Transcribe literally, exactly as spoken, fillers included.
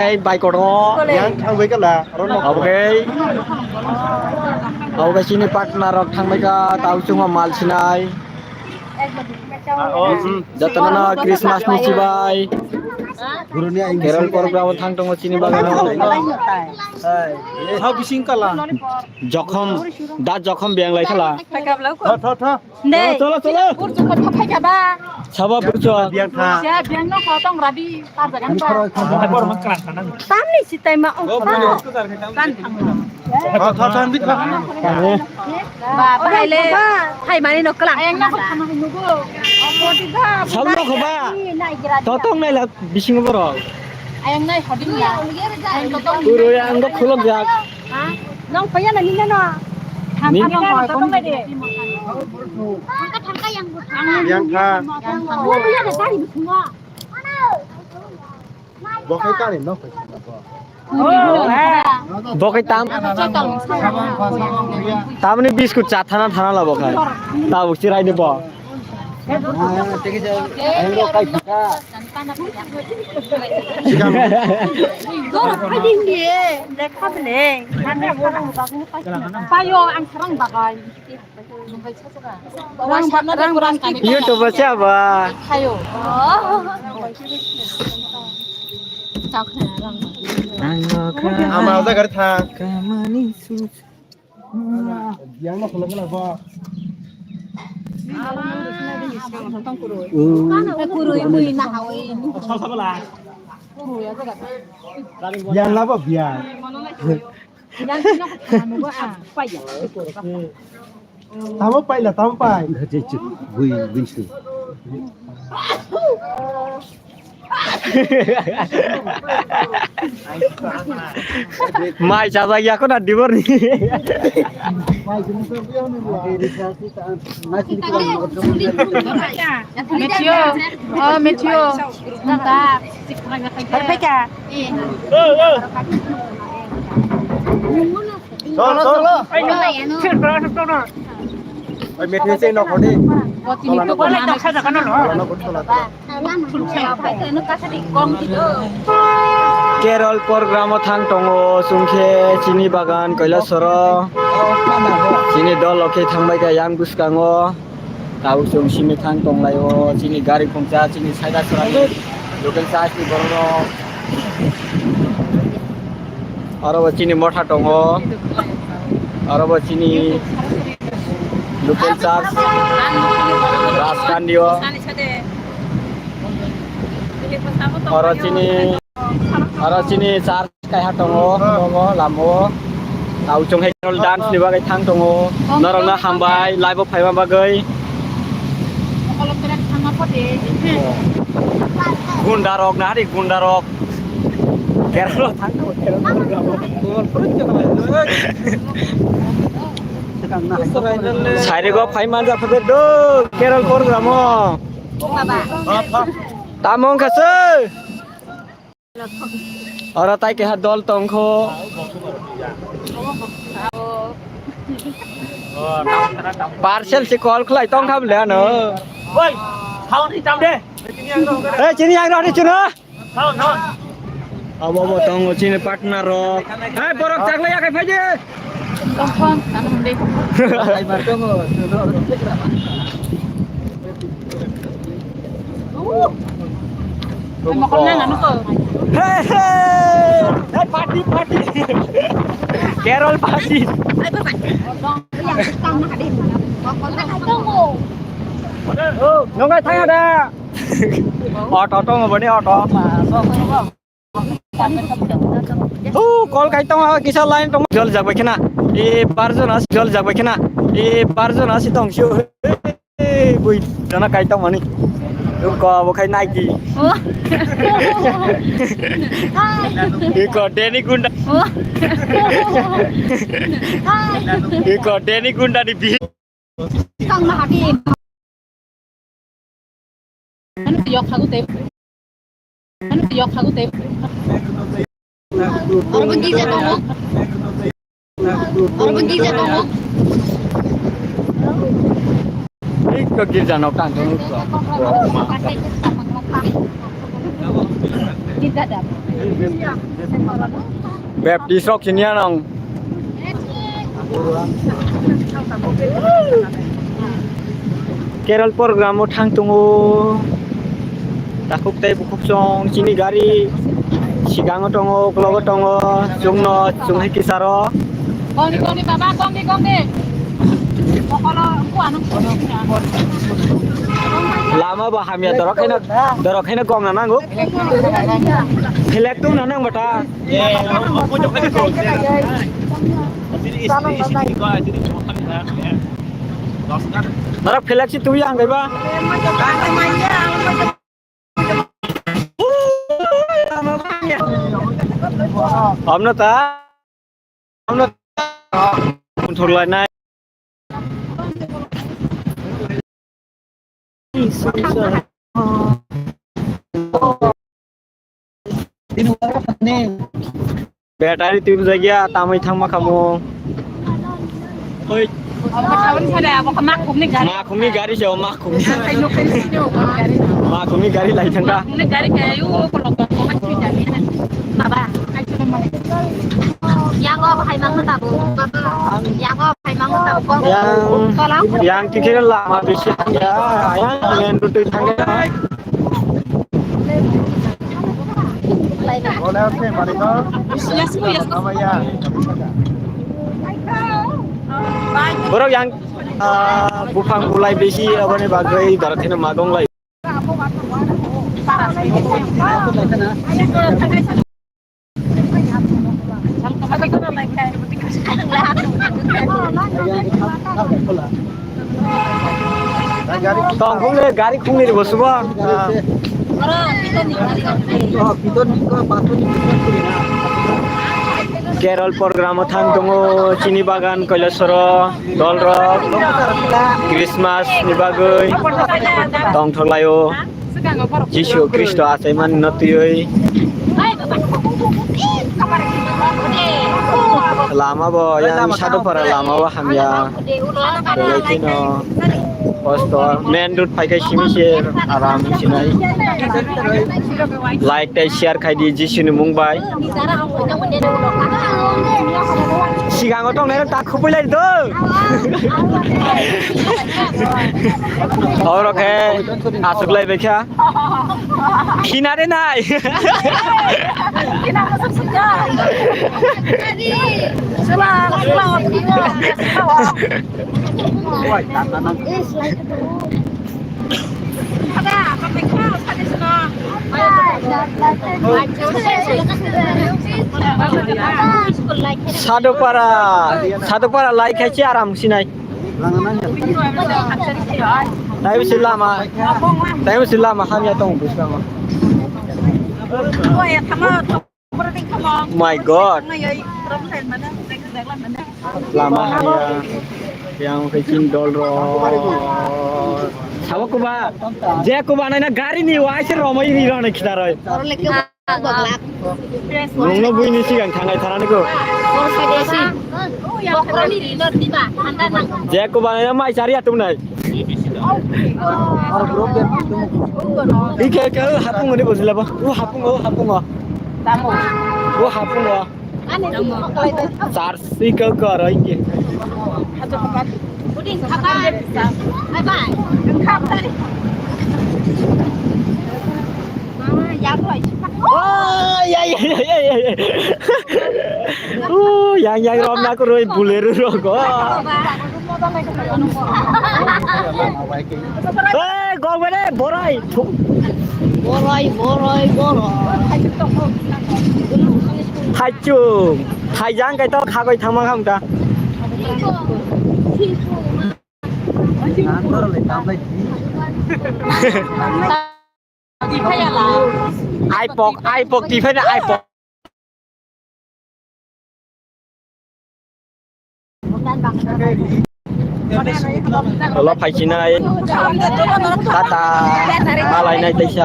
Ei, bai kotor. Yang thangbai kala, aro no. Oke. Oke, chini partner rok thangbai ka, tau chungo mal sinai. Jotono Christmas ni chibai. Guruni aing Carol program thang tongo chini bagano. Hai. Bising kala. Jokhom, da jokhom beng lai khala. Tho, tho, tho. Nei. Cholo, cholo. Burju ko thapai ka ba. Sabo burju. Biang tha. Sia biang no ko tong rabi ta jagan ba. Tamni sitai ma o. Kan thang. Tho, tho, tho, bit tho. Ba, ba, hai le. Hai mani no klang. Ayang na ko thang nugo. Salno ko ba. Totong nai la bisingo borok. Ayang nai hoding la. Ayang totong. Puro yang do khulok jak. Ha? Nong paya na nina no. Ni? Thangka nong hoi, totong nai de. Thangka, thangka yang bu. Yang kha. Yang kha. Puro ya na dari bisingo. Bo khai kani no khai. Bo khai tam. Tamni biskut cha thana thana la bo khai. Tabuk chirai ni bo. Payo ang sarang bagai. YouTube se abo. Ama uda gari tha. Yang no khulok khulok ba. Kurui bui na hawi. Yang laba biang. Yang sino ko thana nugo ang paya. Tamo paila, tamo pai. Bui, bui su. Mai chajak ya ko na dibor ni. Metio, oh Metio, nta, sik phai ka. Cholo, cholo. Oi, meeting se nok hodi. Carol program o thang tongo, chwng khe chini bagan Kailasoro. Chini dol rok khe thangbai kha yang bwskango. Tabuk chwng simi thang tonglaio, chini gari khungsa, chini saida sora ni local church ni borok rok. Aro bo chini motha tongo. Aro bo chini local church Rajkandi o. Aro chini, aro chini church kaiha tongo, tongo lama o. Tau chwng hai dance ni bagwi thang tongo. Norok no hambai, live o phaima bagwi. Gunda rok na hari, gunda rok. Kerala thang tongo, Kerala. Sairi go phaima ja phade do, Kerala program o. Tamo wngkha se. Oro tai keha dol tongkho. Parcel si call khlai tongkha bole ano. Oi, sound system de. Eh, chini yang rok ni chuno. Sound, sound. Abo bo tongo chini partner rok. Hai borok chaklai yakai phaidi. Tongthong, tamo hwnde. Hey, hey! Hey, party, party! Carol party! Nongai thaya da! Auto, auto, auto. Huu, call kai tongo, kisa line tongo. Jol jak bai khena. E, bar jona, jol jak bai khena. E, bar jona si tong sio. E, bui jona kai tong mani. Ko abo khai nai di. Oh. E, ko Deni Gunda. Oh. E, ko Deni Gunda di bi. Tang ma hadi. Ano yok hago te. Ano yok hago te. Oro bo gija tongo. Oro bo gija tongo. Iko gija no kan tongo. Gija da. Baptist rok sini anong. Carol program o thang tongo. Takhuk tei bukhuk chwng chini gari sigango tongo, uklogo tongo, chwngno chwng hai kisaro. Gongni, gongni, baba, gongni, gongni. Mokolo, kuano. Lama bo hamya, dorok khaina, dorok khaina gongna nango. Phelek tongna nang bata. Norok phelek si twi ang kaiba. Amno ta. Amno ta. Thorlai nai. Battery twi bwjakya, tamwi thangma khamu. Oi. Makhumni gari se, o makhumni. Makhumni gari lai thangkha. Makhumni gari kaya, yo, kolok, kolok, kolok, kolok. Baba. Yang o bahai mang tabu. Yang o bahai mang tabu. Yang, yang tikhe lama bisi thangya, yang main road twi thangya. Borok yang, ah, buphang bulai bisi aboni bagwi dorok kheno magong lai. Tongkol le gari khungni ribo subo. Carol program o thang tongo chini bagan Kailasoro. Dolrok Christmas ni bagwi tongthok laio. Jisu Khristo achaimani no twiwi. Lama bo yang Sadupara lama bo hamya. Belai kheno kosto. Main road phaikhai simi se aram sinai. Like tei share khai di Jisuni mung bai. Sigango tongnai rok ta khupui lai do. Oro khe aswk lai bekha. Khina de nai. Sadupara, Sadupara lai khai se aram sinai. Taibo se lama, taibo se lama hamya tong bwskango. My God. Lama hamya. Yang kecil dol ro. Sabo kuba. Je kuba nai na gari ni wai se romai ri ro nai khita roi. Nungno buini sigang thangai thanani ko. Je kuba nai na mai chari atum nai. Ike ke hapung ni bujila ba. U hapung o hapung o. O hapung o. Charsi ka kara inge. Oh, yang yang rom na kuroi buleru rogo. Hey, gok bere borai. Borai, borai, borai. Haichu, haijang kai to khagoi thangma kham ta. Aipok, aipok, tiphai na aipok. Olo phaisinai. Tata. Malainai teisa.